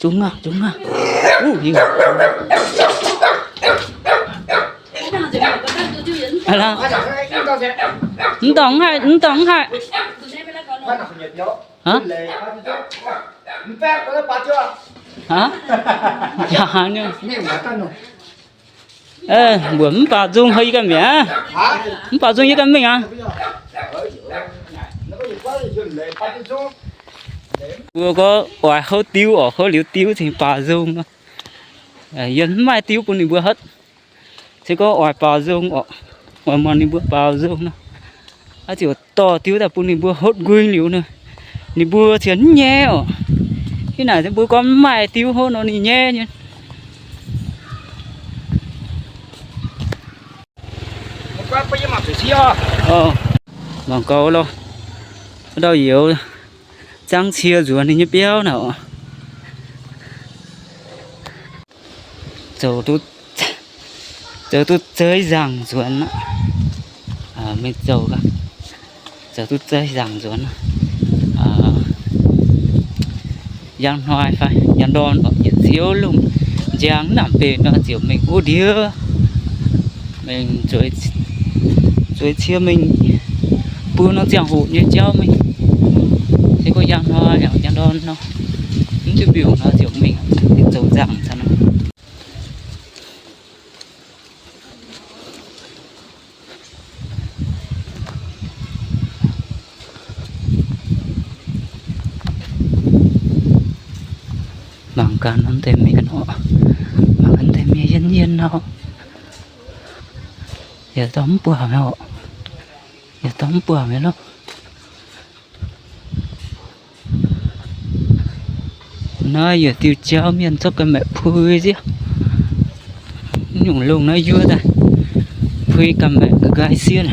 Zungv aqv, zungv aqv. Mv dorngc haih, mv dorngc haih. Mbuox mv baaux nzung heuc yie ganh mingh aqv. Mv baaux nzung yie ganh mingh aqv. Mbuo gorngv oix houv diuv oc, houv liuz diuv cingx baaux nzung nor. Yie mv maaih diuv bun ninh mbuo houv. Se gorngv oix baaux nzung oc, oix muangx ninh mbuo baaux nzung nor, aqv ziouc dorh diuv daaih bun ninh mbuo houv nquin liuz nor, ninh mbuo cingx mv nyaiv oc. Hnangv naaic mbuo gorngv mv maaih diuv houv nor ninh nyaiv nyei. Mangc gaax lorqc, wuov dauh youz zangv cie nzuonx ninh nyei biauv naaic oc. Zoux duqv, zoux duqv zeiv nzaangc nzuonx aqv. Mingh zoux, zoux duqv zeiv nzaangc nzuonx aqv. Njang hnoi fai njang ndorm oc, yietc ziouv lungh njang naamh benx nor ziouc mingh wuov ndiev. Mingh zueiz cie mingh bun norm ziangh hoc nyei jauv mingh. Se gorngv njang hnoi, njang ndorm nor, mv duqv mbiungc nor ziouc mingh zoux nzangc caux nor. Mangc gaax norm deix mienh oc. Mangc gaax deix mienh yien yien nor. Yietc dauh mv buatc mi'aqv oc. Yietc dauh mv buatc mi'aqv loh. Naaiv yietc diuh jauv mienh zorqv ga'maeqc pui zieqv. Nyungc lungh naaiv yuov daaih, pui ga'maeqc nqa'nqaai sieqv.